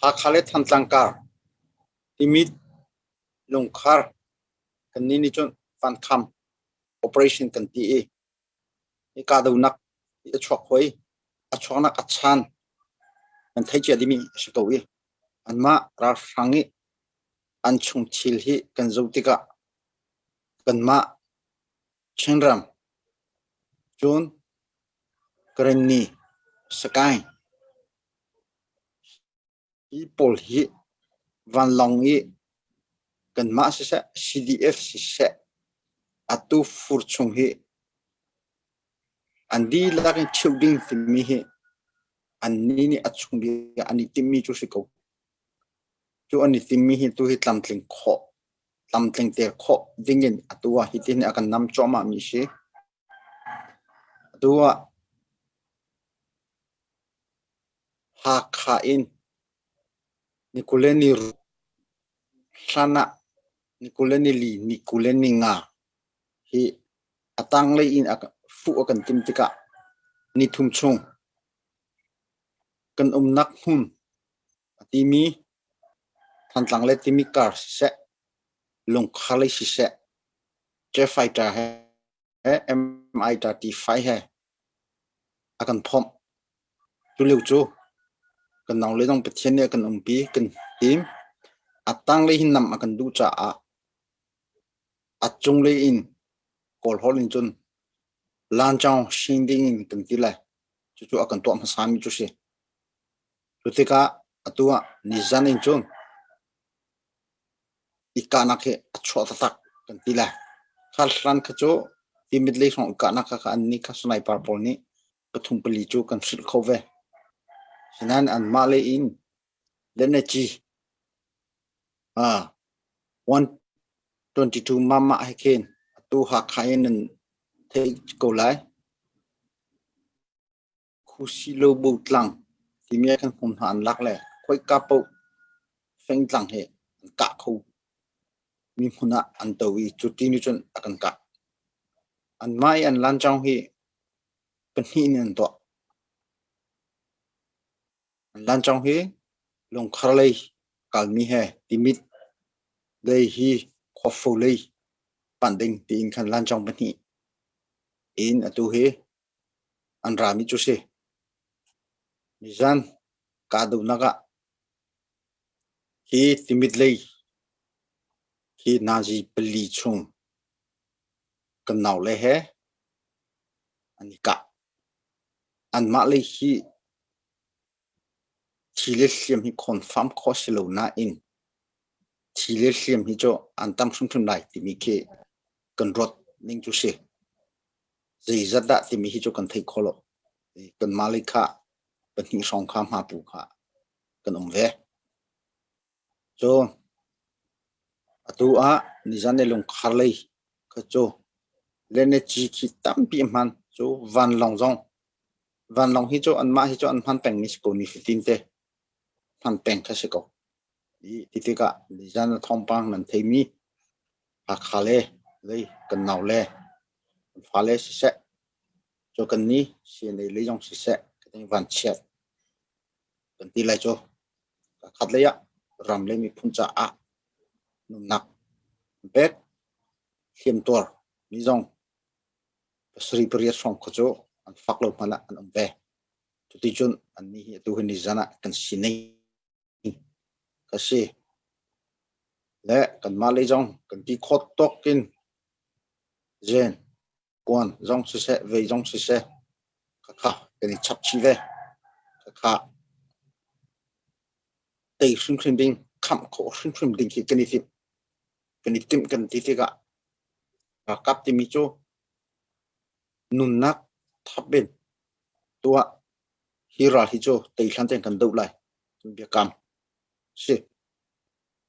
Hakha le Thantlang kar Timit lungkhar kannih nih cun Vankham operation kan ti i hi kahdohnak a chuak hoi. A chuaknak a chan kan theih cia dimi a si ko i anmah ralhrang i an chung thil hi kan zoh tikah kanmah Chinram cun Karenni, Sakaing hi pawl hi vanlawng i kanmah siseh, CDF siseh atu fur chung hi an dihlak in cheuh ding timi hi annih nih a chung bik ah an i timhmi cu si ko. Cu an i timhmi hi tu hi tlamtling khawh, tlamtling te khawh ding in atu ah hitin a kan nam cuahmah mi si. Atu ah Hakha in ni kul le ni hlan ah ni kul le ni li, ni kul le ni nga hi a tanglei in a fuh a kan timh tikah ni thum chung kan umnak hmun a timi Thantlang le Timit kar siseh, Lungkhar lei siseh, jet fighter he MI-35 he a kan phomh. Tulio cu kan nau le zong Pathian nih a kan umpi, kan him. A tanglei hin nam a kan duh caah a cunglei in Kawl holh in cun lancawng hring ding in kan ti lai. Cucu a kan tuah hmasami cu si. Cu tikah atu ah nizan in cun i kahnak hi a chuah taktak kan ti lai. Kha hlan kha cu Timit lei hrawng i kahnak kha an nih kha sniper pawl nih pathum pali cu kan hrilh kho ve. Sinain anmah lei in Lenaci 122 mama he khin atu Hakha in nan theih ko lai. Khusilo tlang timi ah khan hmunhma an lak le khoika paoh fengtlang he an kah kho mi hmun ah an to i cu ti nih cun a kan kah. Anmah i an lancawng hi pahnih in an tuah. An lancawng hi lungkhar lei kalmi he Timit lei hi Khuafo lei panh ding tiin khan lancawng pahnih in atu hi an rami cu si. Nizan kahdohnak ah hi Timit lei hi nazi pali chung kan naule he an i kah. Anmah lei hi thi le hliam hi khawnfam khawh si lo nain thi le hliam hi cu an tam hrimhrim lai timi khi kan ruat ning cu si. Zeizat dah timi hi cu kan thei kho lo. Kanmah lei kha pahnih hrawng kha hmapu kha kan um ve. Cu atu ah nizan le lungkhar lei kha cu Lenaci khi tampi a hman. Cu vanlawng zong vanlawng hi cu anmah hi cu an hman pengmi si ko nifatin te hman peng kha si ko. I ti tikah nizan a thawngpang nan theimi Hakha le lei kan nau le kan fale siseh cu kan ni CNA lei zong siseh kan vanchiat kan ti lai cu khat lei ah ram le miphun caah nunnak pek hliamtuar mi zong pasarih pariat hrawng kha cu an fak lo hmanh ah an um ve. Cuticun annih hi atu hi nizan ah kan sining ka si. Le kanmah lei zong kan ti khawt tawk in zen kuan zong siseh, vei zong siseh, khakha kan i chap chih ve. Khakha tei hrimhrim ding, khamh khawh hrimhrim ding khi kan i timh. Kan i timh kan ti tikah ralkap timi cu nunnak thap in tuah hi ral hi cu tei hlan tein kan doh lai. Kan biakam si.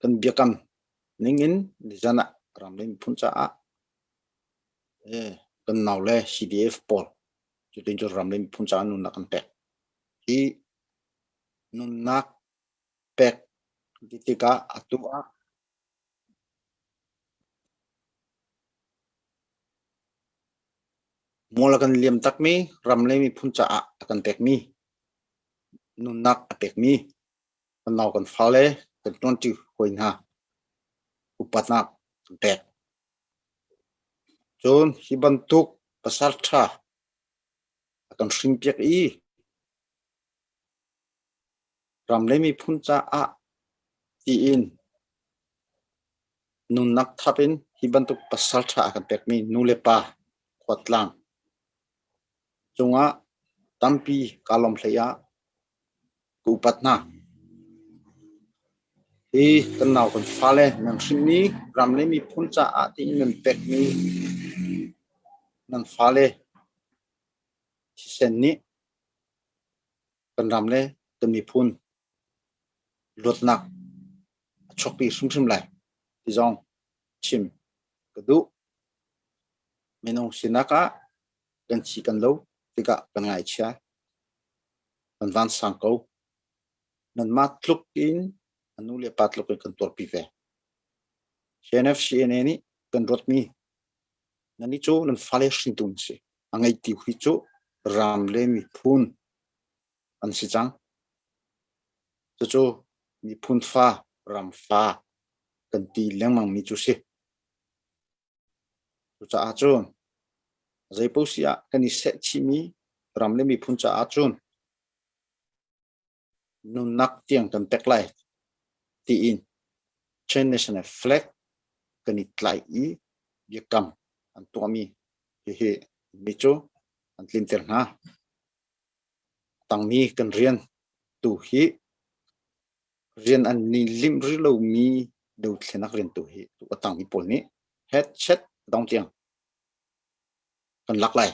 Kan biakam ningin nizan ah ram le miphun caah kan nau le CDF pawl cutin cu ram le miphun caah nunnak kan pek. Hi nunnak pek ti tikah atu ah mual a kan liam takmi ram le miphun caah a kan pekmi nunnak a pekmi. Kan nau kan fale kan ṭuanṭi hawi hna upatnak kan pek. Cun hi bantuk pasal ṭha a kan hrinpiak i ram le miphun caah tiin nunnak thap in hi bantuk pasal ṭha a kan pekmi nu le pa khuatlang cungah tampi kaa lawm hlei ah ka upat hna. Hi kan nau kan fale nan hrinmi ram le miphun caah tiin nan pekmi nan fale thisen nih kan ram le kan miphun luatnak a chuakpi hrimhrim lai ti zong chim ka duh. Minung sinak ah kan thi kan lo tikah kan ngaichia. Kan vansang ko. Nanmah tluk in a nu le pa tluk in kan tuarpi ve. CNF CNA nih kan ruatmi nannih cu nan fale hringtu nan si. A ngeitu hi cu ram le miphun an si cang. Cucu miphun fa, ram fa kan ti lengmangmi cu si. Cucaah cun zeipaoh si ah kan i sehchihmi ram le miphun caah cun nunnak tiang kan pek lai tiin Chin National Flag kan i tlaih i biakam an tuahmi hihi mi cu an tlinter hna. Tangmi kan rian tu hi rian an ni limh rih lomi dothlenak rian tu hi tu a tangmi pawl nih headset dong tiang kan lak lai.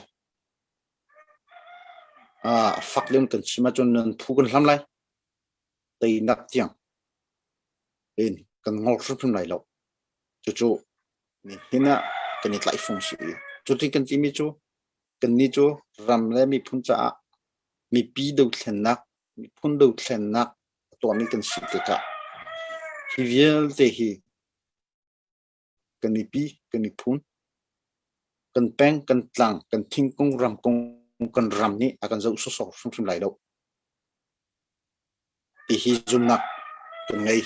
Ah, fak lem kan chim ahcun nan phu kan hlam lai. Teinak tiang in kan ngol hrimhrim lai lo. Cucu nihin ah kan i tlaih fung si i cuti kan timi cu kannih cu ram le miphun caah mipi dothlennak miphun dothlennak a tuahmi kan si tikah hi vialte hi kan mipi, kan miphun, kan peng, kan tlang, kan thingkung, ramkung, kan ram nih a kan zoh sawsawh hrimhrim lai lo. Ti hi zumnak kan ngei.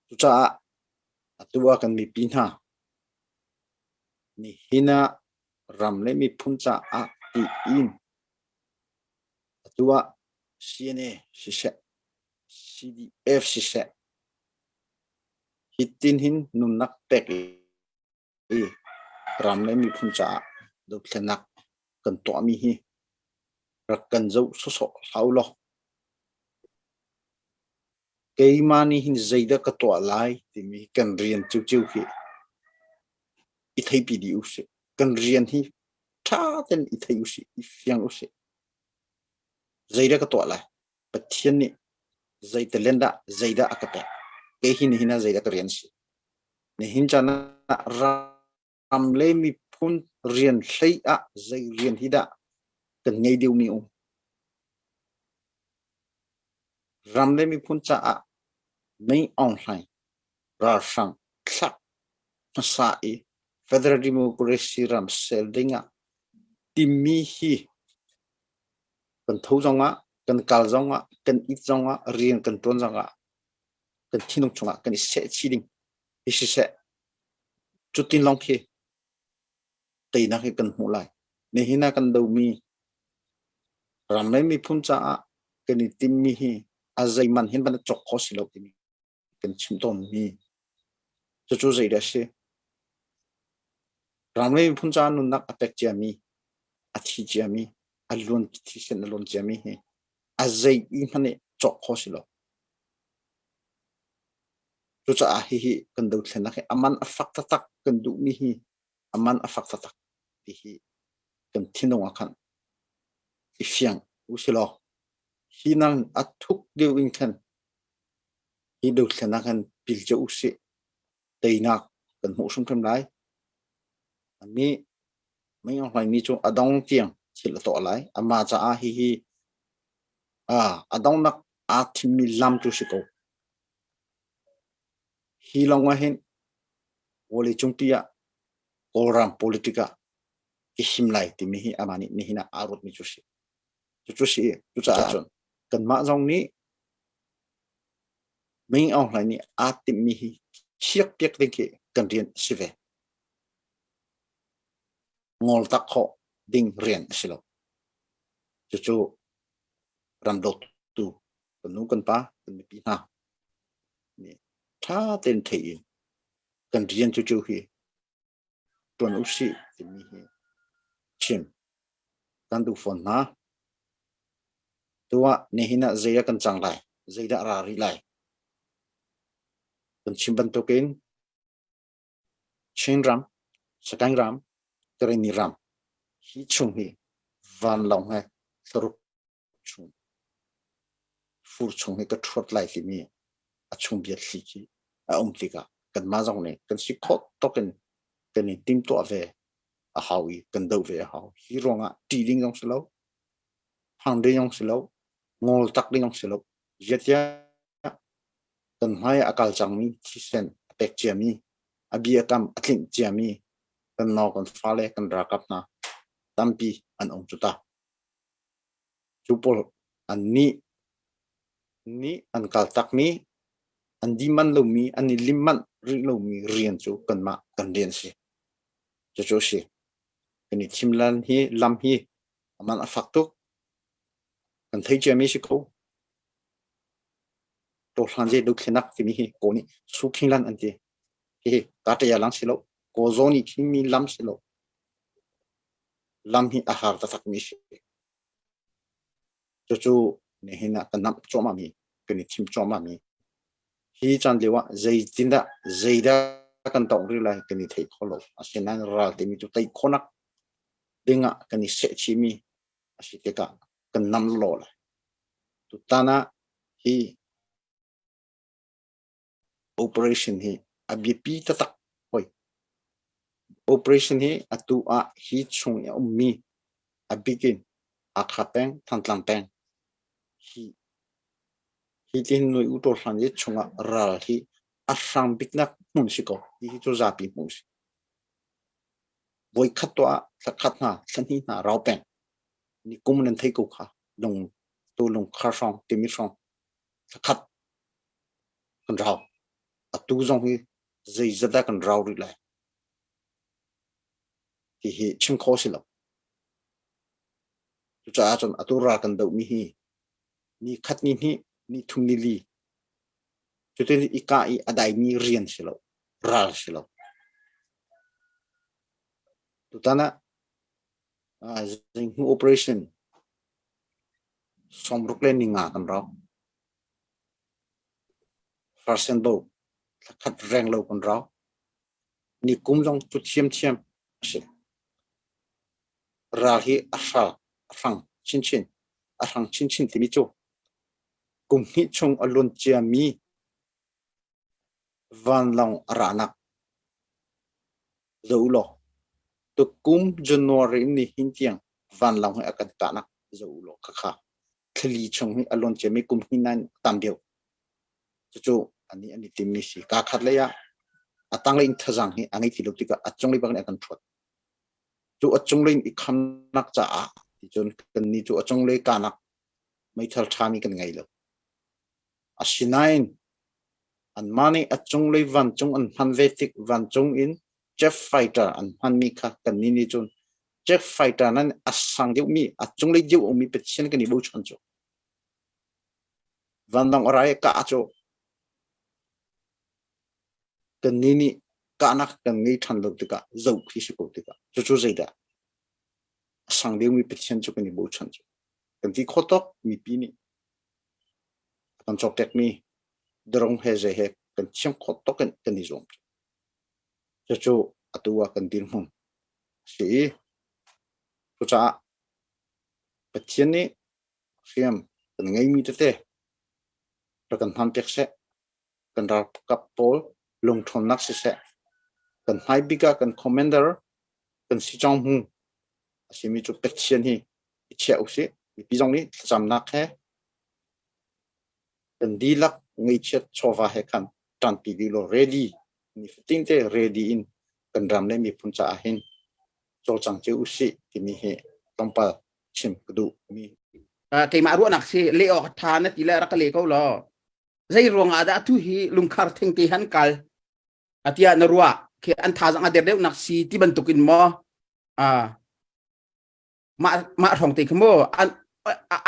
Cucaah atu ah kan mipi hna nihin ah ram le miphun caah tiin atu ah CNA siseh, CDF siseh, hitin hin nunnak pek i ram le miphun caah dothlennak kan tuahmi hi rak kan zoh sawsawh hlah u law keimah nih hin zeidah ka tuah lai timi kan rian ciocio hi i theipi dih usih. Kan rian hi ṭha tein i thei usih, i fiang usih. Zeidah ka tuah lai? Pathian nih zei talent dah zeidah a ka pek? Kei hi nihin ah zeidah ka rian si? Nihin caan ah ram le miphun rian hlei ah zei rian hi dah kan ngei deuhmi um? Ram le miphun caah mei Aung Hlaing ralhrang thlak hmasa i Federal Democracy ram ser ding ah timmi hi kan tho zong ah, kan kal zong ah, kan it zong ah, rian kan ṭuan zong ah, kan thinlung chungah kan i sehchih ding hi siseh cutin lawng khi teinak hi kan hmuh lai. Nihin ah kan domi ram le miphun caah kan i timmi hi a zeiman hin van cawk khawh si lo timi kan chim tawnmi cucu zeidah a si? Ram le miphun caah nunnak a pek ciami, a thi ciami, a luan thisen a luan ciami hi a zei i hmanh nih cawk khawh si lo. Cucaah hihi kan dothlennak hi a man a fak taktak kan duhmi hi a man a fak taktak ti hi kan thinlung ah khan i fiang usilaw hi nang a thuk deuh in khan Hi dothlennak hin pil cio usih. Teinak kan hmuh hrimhrim lai. Annih mei a hlaimi cu a dong tiang thil a tuah lai. Amah caah hihi a donghnak aa thimmi lam cu si ko. Hi lawng ah hin vawleicung pi ah Kawlram politic ah i him lai timi hi amah nih nihin ah aa ruatmi cu si. Cucu si. Cucaah cun. Kanmah zong nih Ming Aung Hlaing nih aa timhmi hi khiakpiak ding khi kan rian a si ve. Ngol tak khawh ding rian a si lo. Cucu ram dawtu kan nu kan pa kan mipi hna nih ṭha tein thei in kan rian cucu hi ṭuan usih timi hi chim kan duh fawn hna. Tu ah nihin ah zei ah kan cang lai, zeidah ra rih lai? Kan chim bantukin Chinram, Sagaing ram, Karenni ram hi chung hi vanlawng he thlaruk chung fur chung hi ka ṭhuat lai timi a chung bia thli khi a um tikah kanmah zong nih kan si khawh tawk in kan i timtuah ve a hau i kan doh ve a hau. Hi ruangah ṭih ding zong si lo, phang ding zong si lo, ngol tak ding zong si lo. Ziatiah kan hmai ah a kal cangmi thisen a pek ciami, a biakam a tlinh ciami kan nau kan fale kan ralkap hna tampi an um cu ta. Cu pawl an nih nih an kaltakmi, an di manh lomi, an i lim manh rih lomi rian cu kanmah kan rian a si. Cucu a si. Kan i thim lan hi lam hi a man a fak tuk. Kan thei ciami si ko. Tawhlan je dothlenak timi hi kaw nih sukhing lan an ti. Hihi ka lang si lo. Kaw zaw nih thimmi lam si lo. Lam hi a har taktakmi si. Cucu nihin ah kan namh cuahmahmi, kan i thim cuahmahmi hi caan lio ah zeitindah zeidah kan tong rih lai kan i thei kho lo. Asinain ral timi cu tei khawhnak ding ah kan i sehchihmi a si tikah kan nam law lai. Tutan ah hi Operation hi a biapi taktak hoi. Operation hi atu ah hi chung i a ummi a bik in Hakha peng, Thantlang peng hi hi tihin Nui U Taw Hlan i chungah ral hi a hrang biknak hmun si ko. Hihi cu zapi hmuh a si. Voikhat tuah ah thla khat hna, thla hnih hna rau peng. Ni kum nan thei ko kha. Lung tu lungkhar hrawng, timi hrawng thla khat kan rau. Atu zong hi zeizat dah kan rau rih lai ti hi chim khawh si lo. Cucaah cun atu ral kan dohmi hi ni khat ni hnih, ni thum ni li cutin i kah i a daimi rian si lo, ral si lo. Tutan ah zinghmu operation sawmruk le ninga kan rau. Farsen bo thlakhat reng lo kan rau. Ni kum zong cu thiamthiam a si. Ral hi a hral, a hrang chinchin. A hrang chinchin timi cu kum hnih chung a luan ciami vanlawng a rahnak zoh u law tukum January in nihin tiang vanlawng hi a kan kahnak zoh u law khakha thlali chung hi a luan ciami kum hnih nain a tam deuh. Cucu ani an i timmi si. Kaa khat lei ah a tanglei in thazaang hi a ngei ti lo tikah a cunglei bak nih a kan ṭhuat. Cu a cunglei in i khamnak caah ticun kannih cu a cunglei kahnak meithal ṭhami kan ngei lo. Asinain anmah nih a cunglei vancung an hman ve tik vancung in jet fighter an hmanmi kha kannih nih cun jet fighter nan a sang deuhmi a cunglei deuh ummi Pathian kan i bochan cu. Vanlawng a rai kah cu kannih nih kahnak kan ngei ṭhan lo tikah zoh khi si ko tikah cucu zeidah a sang deuhmi Pathian cu kan i bochan cu. Kan ti khawh tawk mipi nih a kan cawkṭekmi drone he zei he kan thiam khawh tawk in kan i zuam. Cucu atu ah kan dirhmun a si i cucaah Pathian nih hriam kan ngeimi tete rak kan hmanpiak seh. Kan ralkap pawl lungṭhawnnak siseh, kan hmaibik ah kan commander kan sicawng a simi cu Pathian hi i chiah usih. Mipi zong nih thlacamnak he kan dihlak ngeihchiat chawva he khan ṭanpi dih law ready nifatin te ready in kan ram le miphun caah hin cawlcang cio usih timi hi tlawmpal chim ka duh mi. Keimah ruahnak si le awk tha na ti le rak ka le ko law. Zei ruang ah dah tu hi lungkhar theng te han kal atia na ruah khi an thazang a der deuh nak si ti bantuk in maw mah mah hrawng te khi mu an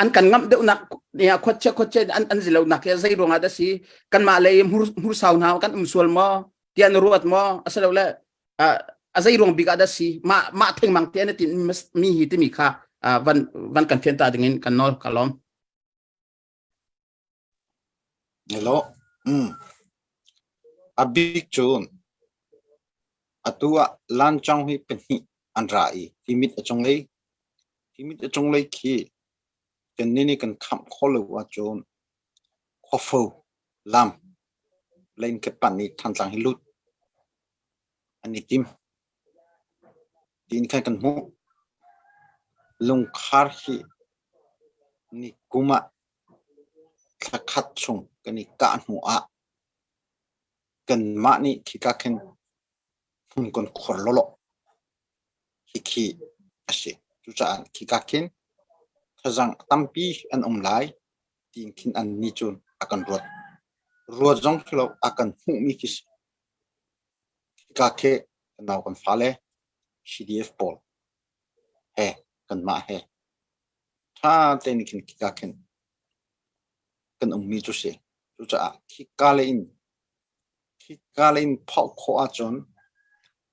an kan ngamh deuh nak ne khuachia khuachia an an zilo nak hi zei ruang ah dah si kanmah lei hmur hmur sau hna kan um sual maw tiah na ruat maw asilo le a zei ruang bik ah dah si mah mah thengmang te na tin mi hi timi kha van van kan fian ta ding in kan nawl ka lawm. Hello. A bik cun atu ah lancawng hi pahnih an ra i Timit a cunglei Timit a cunglei khi kannih nih kan khamh khawh lo ahcun khuafo lam lane ka panh i Thantlang hi lut an i tim. Tiin khan kan hmuh. Lungkhar hi nikum ah Thla khat chung kan i kah hnu ah kanmah nih khika khin hmun kan khuar lawlaw. Khikhi a si. Cucaah khika khin thazaang tampi an um lai tiin khin an nih cun a kan ruat. Ruat zong si lo a kan hmuhmi khi si. Khika khi kan nau kan fale CDF pawl he kanmah he Ṭha tein khin khika khin kan ummi cu si. Cucaah khika lei in khika lei in phauh khawh ahcun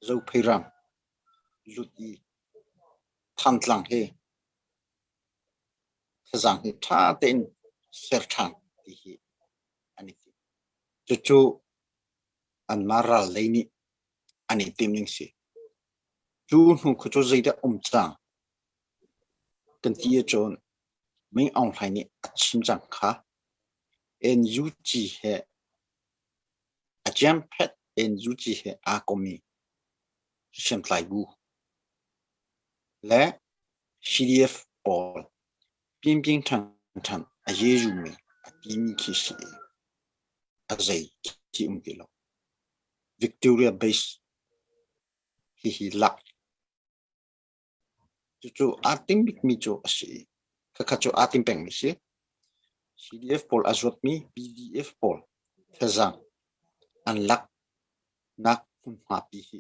Zophei ram lut i Thantlang hi thazaang hi ṭha tein ser ṭhan ti hi an i tim. Cucu anmah ral lei nih an i tim ning si. Cu hnu khu cu zeidah um cang? Kan ti ahcun Ming Aung Hlaing nih a chim cang kha. NUG he a ciamphet NUG he aa kommi hriamtlai bu le CDF pawl piangpiang ṭhanṭhan a yeyumi a timi khi si i a zei khi um ti lo. Victoria Base hihi lak Cucu aa ting bikmi cu a si i khakha cu aa ting pengmi a si. CDF pawl a zuatmi PDF pawl thazaang an laknak hmunhma pi hi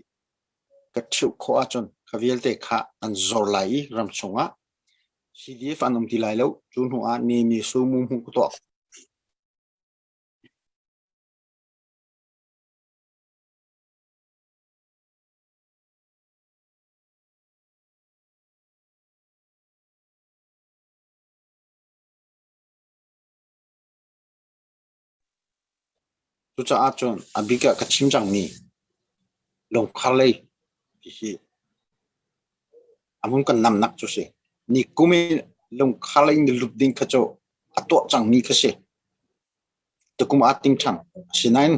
ka ṭheuh khawh ahcun kha vialte kha an zor lai i ramchung ah CDF an um ti lai lo. Cu hnu ah Nemi Sumu hmu ka tuah. Cucaah cun a bik ah ka chim cangmi lungkhar lei ti hi a hmun kan namnak cu si. Nikum i lungkhar lei in lut ding kha cu a tuah cangmi kha si. Tukum ah ting ṭhan. Asinain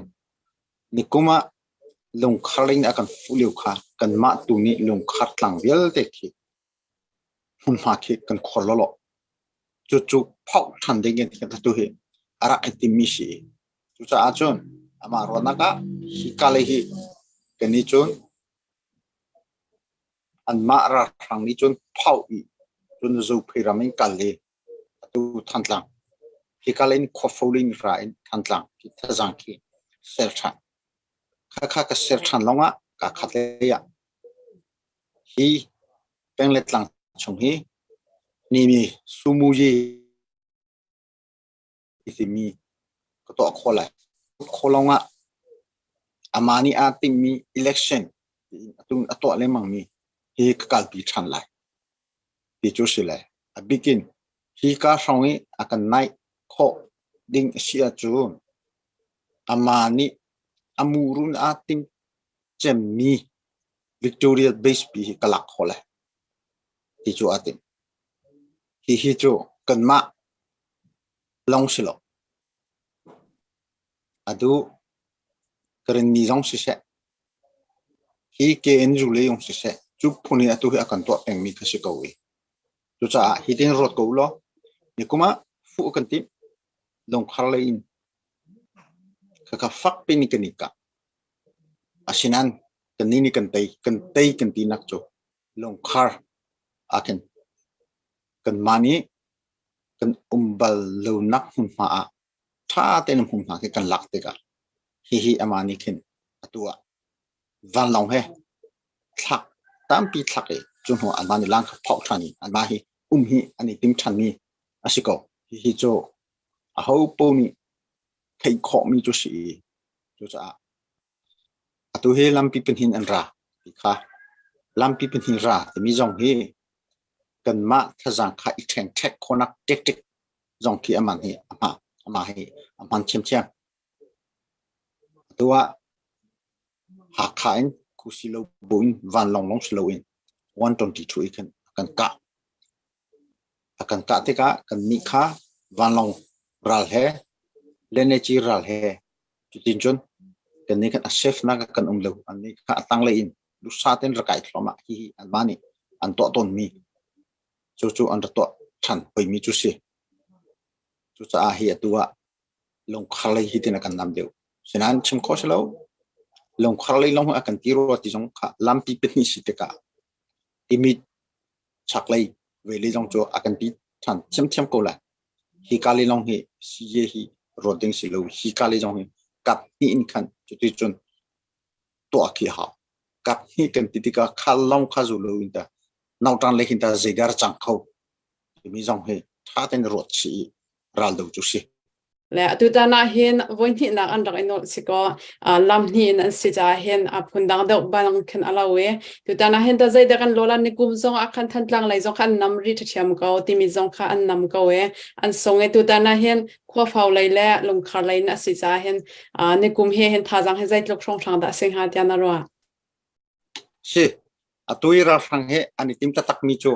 nikum ah lungkhar in a kan fuh lio kha kanmah tu nih lungkhar tlang vialte khi hmunhma khi kan khor lawlaw. Cucu phauh ṭhan ding in kan tu hi a rak i timmi si. Cucaah cun amah ruahnak ah hika lei hi kan nih cun anmah ralhrang nih cun phauh i cun Zophei ram in kal i atu Thantlang hika lei in khuafo lei in ra in Thantlang khi thazaang khi ser ṭhan. Khakha ka ser ṭhan lawngah kaa khat lei ah hi peng le tlang chung hi nimi sumuyi timi ka tuah khawh lai. Khawh lawngah amah nih aa timhmi election atu a tuah lengmang mi hi ka kalpi ṭhan lai. Ti cu si lai. A bikin hi ka hrawng i a kan naih khawh ding a si ahcun amah nih a muru in aa ting cemmi Victoria Base pi hi ka lak khawh lai ti cu aa tim. Hihi cu kanmah lawng si lo. Atu Karenni zong siseh, hi KNU lei zong siseh, cu phun in atu hi a kan tuah pengmi kha si ko i. Cucaah hitin ruat ko u law, nikum ah fuh kan timh, lungkhar lei in khakha fak pin in kan i kah. Asinain kannih nih kan tei, kan tei kan tinak cu lungkhar ah khin kanmah nih. Kan um bal lonak hmunhma ah ṭha tein hmunhma khi kan lak tikah hihi amah nih khin atu ah vanlawng he thlak tampi thlak i cu hnu ah anmah nih lang kha phauh ṭhan i anmah hi um hi an i tim ṭhanmi a si ko. Hihi cu aho paoh nih theih khawhmi cu si i cucaah atu hi lampi pahnih an ra ti kha lampi pahnih ra timi zong hi kanmah thazaang kha i ṭhengṭhek khawhnak ṭekṭek zong khi aman hi amah hi a hman ṭhiamṭhiam. Atu ah Hakha in Kusilo bu in vanlawng lawng si loin 122 i khan a kan kah. A kan kah tikah kannih kha vanlawng ral he Leneci ral he cutin cun kannih khan a safe nak ah kan um lo. Annih kha a tanglei in duhsah tein rak kai thluahmah. Hihi anmah nih an tuah tawnmi cucu an ra tuah ṭhan hoimi cu si. Cucaah hi atu ah lungkhar lei hi tin a kan nam deuh. Sinain chim khawh si lo. Lungkhar lei lawng a kan ti rua ti zong kha lampi pahnih si tikah timit chaklei ve lei zong cu a kan ti ṭhan thiamthiam ko lai. Hi ka lei lawng hi CJ hi ruat ding si lo. Hi ka lei zong hi kap hnih in khan cuti cun tuah khi hau. Kap hnih kan ti tikah kha lawng kha zu lo in ta nauṭan lei hin ta zeidah cang kho timi zong hi ṭha tein ruat chih i raldo cu si. Le atutan ah hin voihnihnak an rak i nolh si kaw lam hnih in an si caah hin a phundang deuh bang khin a lo i tutan ah hin ta zeidah kan lawla ni kum zong ah khan Thantlang lei zong kha an nam ri ṭhiam ko timi zong kha an nam ko i an sung i tutan ah hin khuafau lei le lungkhar lei in a si caah hin ni kum hi hin thazaang hi zeitluk hrawnghrang dah a si hnga tiah na ruah? Si, atu i ralhrang he an i tim taktakmi cu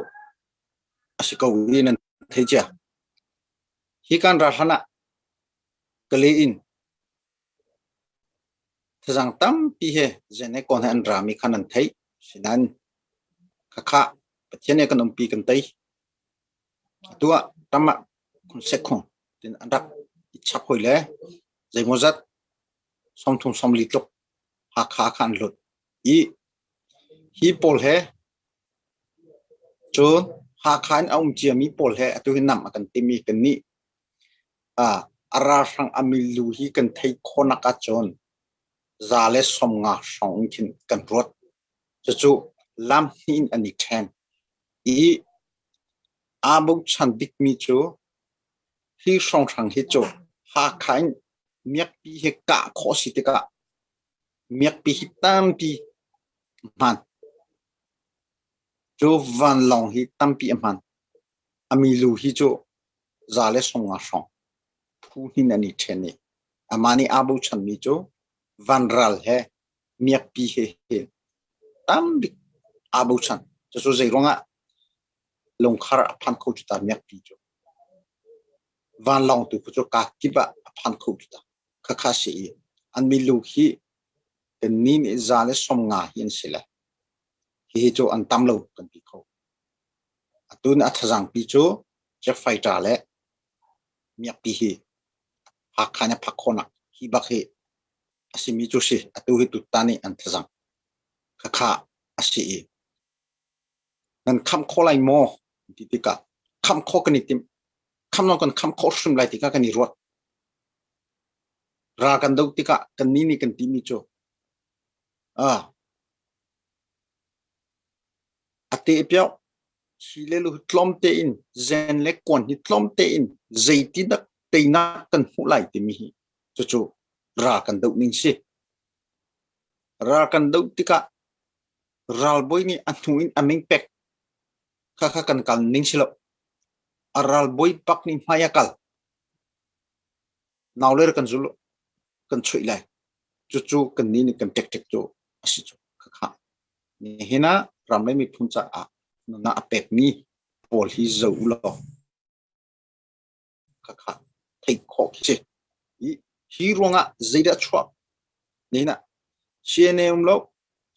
a si ko i nan thei cia. Hi kan ralhran ah Kale in thazaang tampi he Zenekon he an rami kha nan theih. Sinain khakha Pathian he kan umpi kan tei. Atu ah tam ah khung tin an rak i chap hoi le zeimawzat 30 40 tluk Hakha kha an lut i hi pawl he cun Hakha in a um ciami pawl he atu hi nam a kan timi kannih a ralhrang a milu hi kan theih khawhnak ahcun 150 hrawng in khin kan ruat. Cucu lam hnih in an i ṭhen i aa bochan bikmi cu hi hrawnghrang hi cu Hakha in miakpi hi kah khawh a si tikah miakpi hi tampi a hman. Cu vanlawng hi tampi a hman. A milu hi cu 150 hrawng phu hnin an i ṭhen i amah nih aa bochanmi cu vanral he miakpi he hi tambik aa bochan. Cucu zei ruangah lungkhar a phan kho cu ta miakpi cu. Vanlawng tu cu kaa kip ah a phan kho cu ta. Khakha si i an milu hi kannih nih 150 hi an si le hihi cu an tam lo kan ti kho. Atu ni a thazaangpi cu jet fighter le miakpi hi Hakha nih a phak khawhnak hi bak hi a simi cu si. Atu hi tutan i an thazaang khakha a si i nan khamh khawh lai maw ti tikah khamh khawh kan i timh. Khamh lo kan khamh khawh hrim lai tikah kan i ruat. Ral kan doh tikah kannih nih kan timi cu a tehpiauh thi le lu tlawm tein zen le kuan hi tlawm tein zeitindah teinak kan hmuh lai timi hi cucu ral kan doh ning si. Ral kan doh tikah ralbawi nih a hnu in a ming pek khakha kan kal ning si lo. A ralbawi bak nih hmai a kal. Nauler kan zul kan chuih lai. Cucu kannih nih kan ṭekṭek cu a si cu khakha. Nihin ah ram le miphun caah nunnak a pekmi pawl hi zoh u law khakha theih khawh khi si. Hi ruangah zeidah chuak? Nihin ah CNA um lo,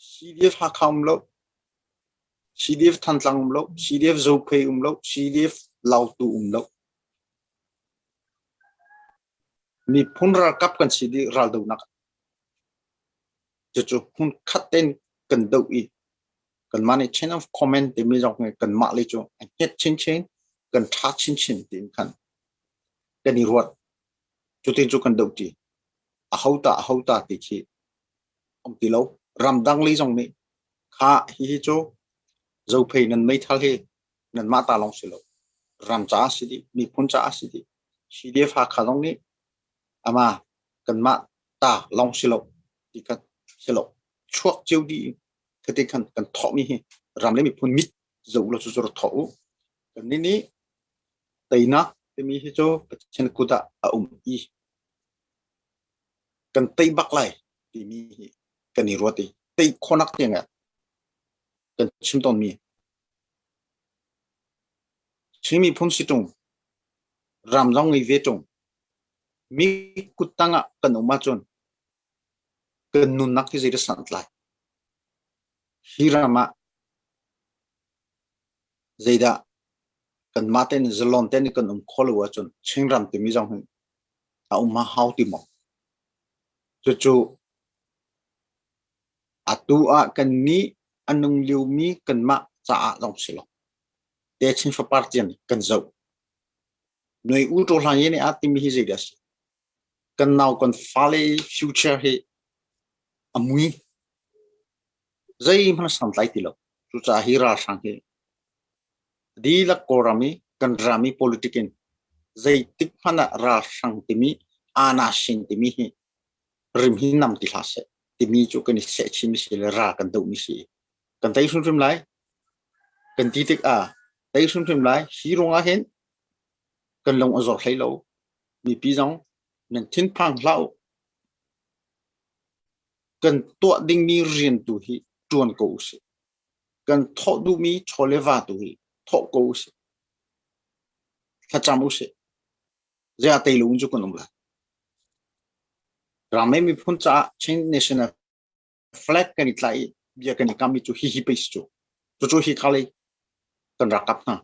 CDF Hakha um lo, CDF Thantlang um lo, CDF Zophei um lo, CDF Lautu um lo. Miphun ralkap kan si dih raldohnak ah. Cucu hmunkhat tein kan doh i kanmah nih chain of command timi zong hi kanmah lei cu a hnget chinchin. Kan ṭha chinchin tiin khan kan i ruat. Cutin cu kan dohṭi. Aho ta aho ta ti khi um ti lo. Ramdang lei zong nih kha hihi cu Zophei nan meithal hi nanmah ta lawng si lo. Ram caah si dih, miphun caah si dih. CDF Hakha zong nih ama kanmah ta lawng si lo ti kha si lo. Chuak cio dih khati khan kan thawhmi hi ram le miphun mit zoh lo cu cu rak thawh u. Kan nih nih teinak timi hi cu Pathian kut ah a um i kan tei bak lai timi hi kan i ruat i tei khawnak tiang ah kan chim tawnmi Chin miphun si ṭung, ram zong ngei ve ṭung, mi kuttang ah kan um ahcun kan nunnak hi zeidah santlai? Hi ram ah zeidah kanmah tein zalon tein kan um khawh lo ahcun Chinram timi zong hi a um a hau ti maw? Cucu atu ah kannih a nung liomi kanmah caah zong si lo. Techin fapar tiang kan zoh. Noi u to hlan ye ne a timi hi zeidah a si? Kan nau kan fale future hi a mui. Zeihmanh santlai ti lo. Cucaah hi ralhrang hi dihlak Kawlram i kan ram i politic in zeitik hmanh ah ralhrang timi aa-na-sin timi hi rim hi nam ti hlah seh timi cu kan i sehchih mi si le ral kan doh mi si. Kan tei hrimhrim lai. Kan ti tik ah tei hrimhrim lai. Hi ruangah hin kan lung a zor hlei lo. Mipi zong nan thinphang hlah u. Kan tuah dingmi rian tu hi ṭuan ko usih. Kan thawh duhmi chaw le va tu hi thawh ko usih. Thlacam usih. Ziah tei lo in cu kan um lai. Ramei miphun caah Chin National Flag kan i tlaih i bia kan i kammi cu hihi pei si cu. Cucu hi kha lei kan ralkap hna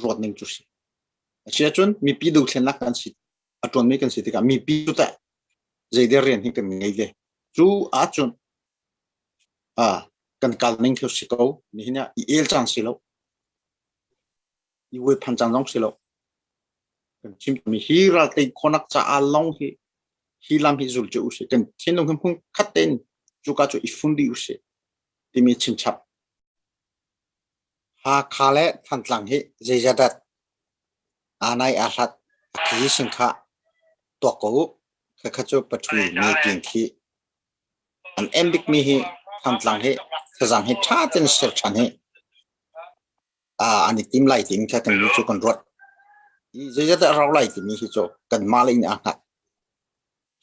ruat ning cu si. Asiahcun mipi dothlennak kan si a ṭuanmi kan si tikah mipi cu teh zeider rian hi kan ngei ve. Cu ahcun kan kal ning khi si ko. Nihin ah i el caan si lo. I uai phan caan zong si lo. Kan chim mi hi ral tei khonak caah lawng hi hi lam hi zul cu usih. Kan thinlung hi hmun khat tein cuka cu i fun dih usih timi chimchap. Hakha le Thantlang hi zeizat aa nai aa hlat a khi sing kha tuak ko u. Khakha cu pathui meeting khi an em bikmi hi Thantlang hi thazaang hi ṭha tein ser ṭhan hi an i tim lai timi kha kan mi cu kan ruat. Hi zeizat a rau lai timi hi cu kanmah lei nih aa hngat.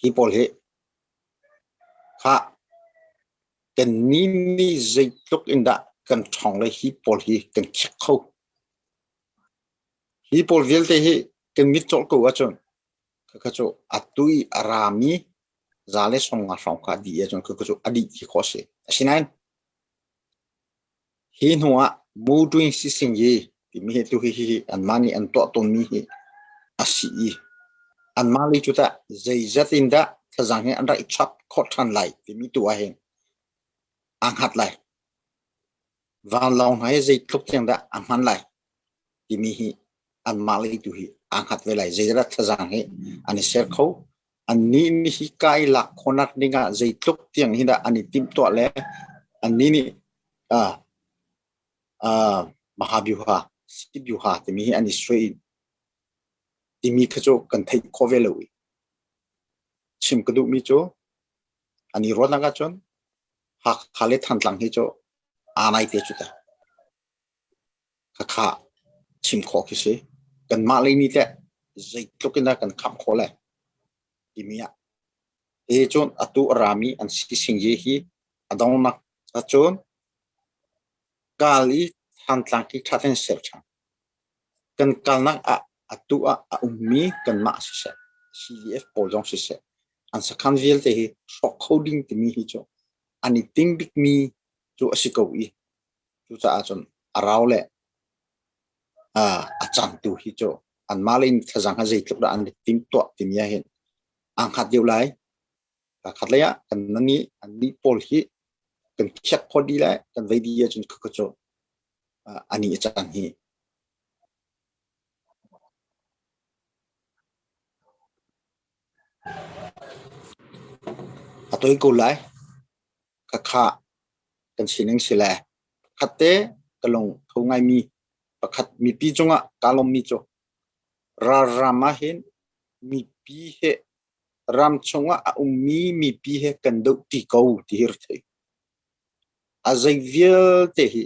Hi pawl hi kha kan ni nih zeitluk in dah kan ṭhawng le hi pawl hi kan khiak kho. Hi pawl vialte hi kan mit cawlh ko ahcun khakha cu atu i a rami za le song nga hrawng kha dih ahcun khakha cu a dih ti khawh a si. Asinain hi hnu ah Mutwin Sisingyi timi hi tu hi hi anmah nih an tuah tawnmi hi a si i anmah lei cu tah zeizat in dah thazaang hi an rak i chap khawh ṭhan lai timi tu ah hin aa hngat lai. Vanlawng hna hi zeitluk tiang dah a hman lai timi hi anmah lei tu hi aa hngat ve lai. Zeidah thazaang hi an i ser kho. Annih nih hi ka i lak khawhnak ding ah zeitluk tiang hi dah an i timhtuah le annih nih uh, uh, Mahabyuha, Sibyuha timi hi an i suai timi kha cu kan theih khawh ve lo i chim ka duhmi cu an i ruahnak ahcun Hakha le Thantlang hi cu aa nai te cu ta. Khakha chim khawh khi si. Kanmah lei nih teh zeitluk in dah kan khamh khawh le timi ah. Hi cun atu a rami an si sing ye hi a dongnak ahcun kal i Thantlang khi ṭha tein ser ṭhan. Kan kalnak ah atu ah a ummi kanmah siseh, CDF pawl zong siseh, an sakhan vialte hi hrawk kho ding timi hi cu an i ting bikmi cu a si ko i cucaah cun a rau le a cangtu hi cu anmah le in thlazang ha zeitluk dah an i timtuah timi ah hin aa hngat deuh lai. Khat lei ah kan nih an nih pawl hi kan khiak khawh dih le kan vei dih ahcun khakha cu ani a caan hi. A toi ko lai. Khakha kan sining si le pakhat te ka lung tho ngaimi pakhat mipi cungah kaa lawmmi cu ralram ah hin mipi he ram chungah a ummi mipi he kan doh ṭi ko ti hi rak thei. A zei vialte hi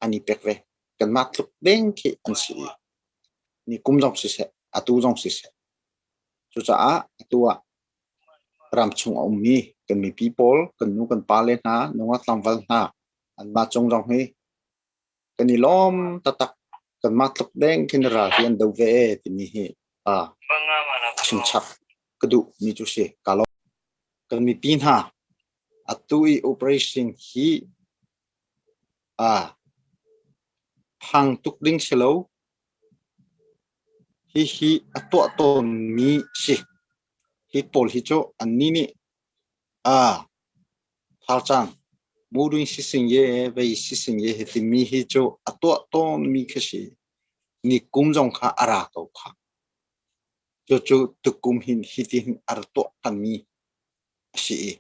an i pek ve. Kanmah tluk deng khi an si i ni kum zong siseh, atu zong siseh. Cucaah atu ah ramchung a ummi kan mipi pawl, kan nu kan pale hna, nungak tlangval hna, anmah cung zong hi kan i lawm taktak. Kanmah tluk deng khin ral hi an do ve ee timi hi chimchap ka duh mi cu si. Ka lawm. Kan mipi hna atu i operation hi phang tuk ding si lo. Hihi a tuah tawnmi si. Hi pawl hi cu annih nih thalcang muduin sising ye vei sising ye hi timi hi cu a tuah tawnmi khi si. Nikum zong kha a ra ko kha. Cucu tukum hin hitihin a ra tuah thanmi a si i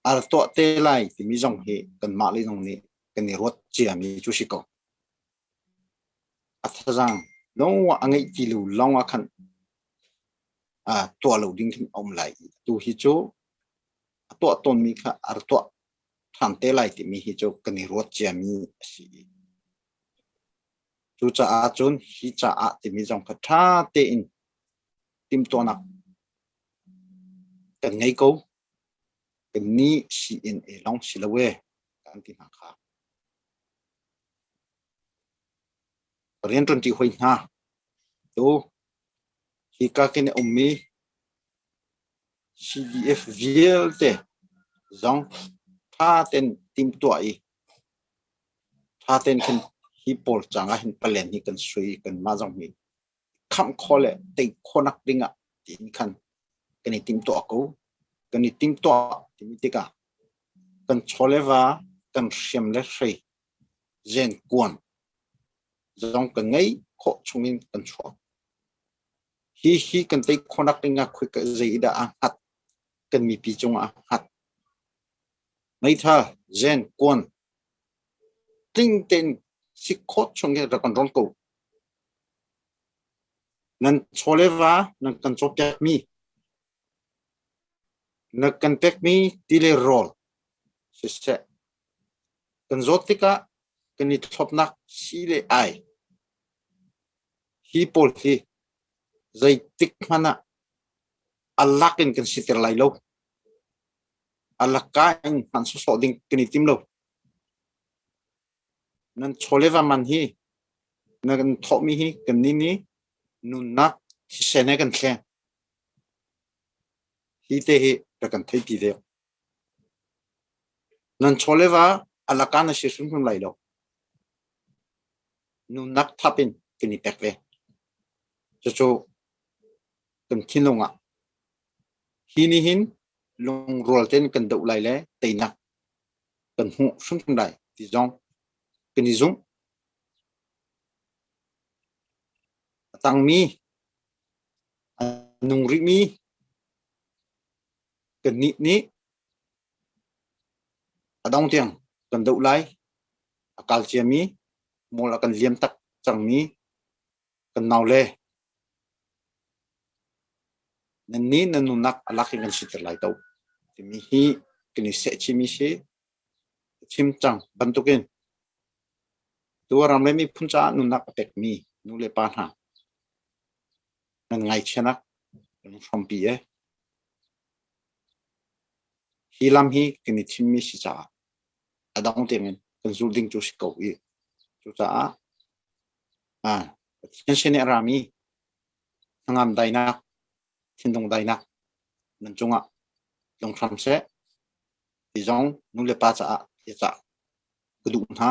a ra tuah te lai timi zong hi kanmah le zong nih kan i ruat ciami cu si ko. A thazaang lawng a ngeih ti lo lawng ah khan tuah lo ding khin a um lai. Atu hi cu a tuah tawnmi kha a ra tuah ṭhan te lai timi hi cu kan i ruat ciami a si. Cucaah cun hi caah timi zong kha ṭha tein timhtuahnak kan ngei ko. Kannih CNA lawng si lo ee kan ti hna kha. Rianṭuanṭi hawi hna tu hika kin a ummi CDF vialte zong ṭha tein timhtuah i ṭha tein khin hi pawl cang ah hin palen hi kan sui kanmah zong hi khamh khawh le tei khawhnak ding ah tiin khan kan i timhtuah ko. Kan i timhtuah timi tikah kan chaw le va, kan hriam le hrei, zen kuan zong kan ngeih khawh chungin kan chuak. Hi hi kan tei khawhnak ding ah khoi zei dah aa hngat kan mipi cungah aa hngat. Meithal, zen, kuan tling tein si khawh chung hi rak kan rawn ko. Nan chaw le va nan kan cawpiakmi, na kan pekmi ti le rawl siseh, kan zawt tikah kan i thlopnak sii le ai hi pawl hi zeitik hmanh ah a lak in kan siter lai lo. A lakka in hman sawsawh ding kan i tim lo. Nan chaw le va man hi na kan thawhmi hi kannih nih nunnak thisen he kan thleng. Hi te hi rak kan theipi ve. Nan chaw le va a laka na si hrimhrim lai lo. Nunnak thap in kan i pek ve. Cucu kan thinlung ah hi ni hin lungrual tein kan doh lai le teinak kan hmuh hrimhrim lai ti zong kan i zumh. A tangmi, a nung rihmi kannih nih a dong tiang kan doh lai. A kal ciami, mual a kan liam tak cangmi kan naule nannih nan nunnak a lak in kan siter lai to timi hi kan i sehchimi si chim cang bantukin tu ram le miphun caah nunnak a pekmi nu le pa hna nan ngaichianak kan hrampi e hi lam hi kan i thimmi si caah a dong tiangin kan zul ding cu si ko i cucaah Pathian sin i a rami hnangam dainak, thinlung dainak nan cungah tlung hram seh ti zong nu le pa caah cah ka duh hna.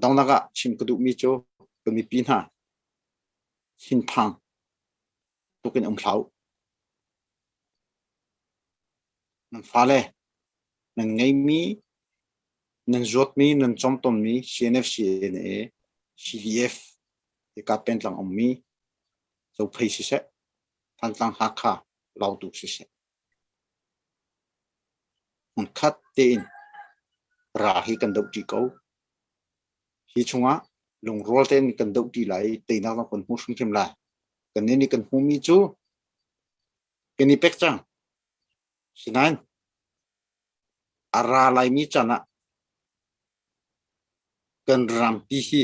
Dongnak ah chim ka duhmi cu ka mipi hna thinphang tuk in um hlah u. Nan fale nan ngeimi nan zuatmi nan cawmtawnmi CNF CNA CDF hika pengtlang ummi Zophei siseh Thantlang Hakha Lautu siseh. Hmunkhat tein ral hi kan dohṭi ko. Hi chungah lungrual tein kan dohṭi lai i teinak zong kan hmu hrimhrim lai. Kannih nih kan hmuhmi cu kan i pek cang. Sinain a ra laimi caan ah kan rampi hi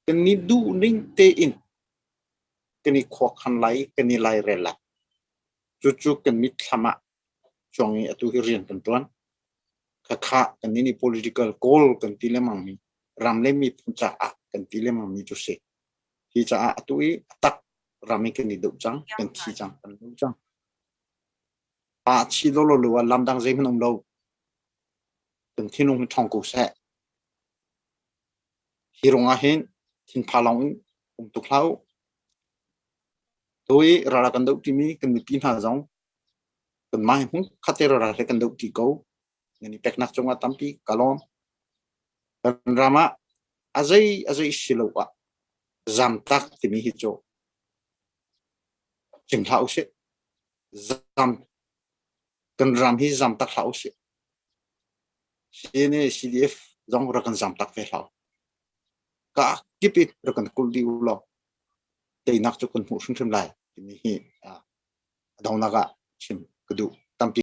kan i duhning tein kan i khuakhan lai i kan i lairel lai. Cucu kan mitthlam ah cuang i atu hi rian kan ṭuan. Khakha kannih nih political goal kan ti lengmang mi ram le miphun caah kan ti lengmang mi cu si. Hi caah atu i a tak ram i kan i doh cang, kan thi cang, kan lo cang. Pa chi lo lo lo ah lam dang zeihmanh um lo. Kan thinlung hi ṭhawng ko seh. Hi ruangah hin thinpha lawng in um tuk hlah u. Tu i ral a kan doh timi kan mipi hna zong kanmah hi hmun khat te ral he kan doh ṭi ko. Nan i peknak cungah tampi ka lawm. Kan ram ah a zei a zei si lo ah zamtak timi hi cu chim hlah usih. Zam kan ram hi zamtak hlah usih. CNA CDF zong rak kan zamtak ve hlah. Ka kip in rak kan kulh dih u law teinak cu kan hmuh hrimhrim lai timi hi a dongnak ah chim ka duh.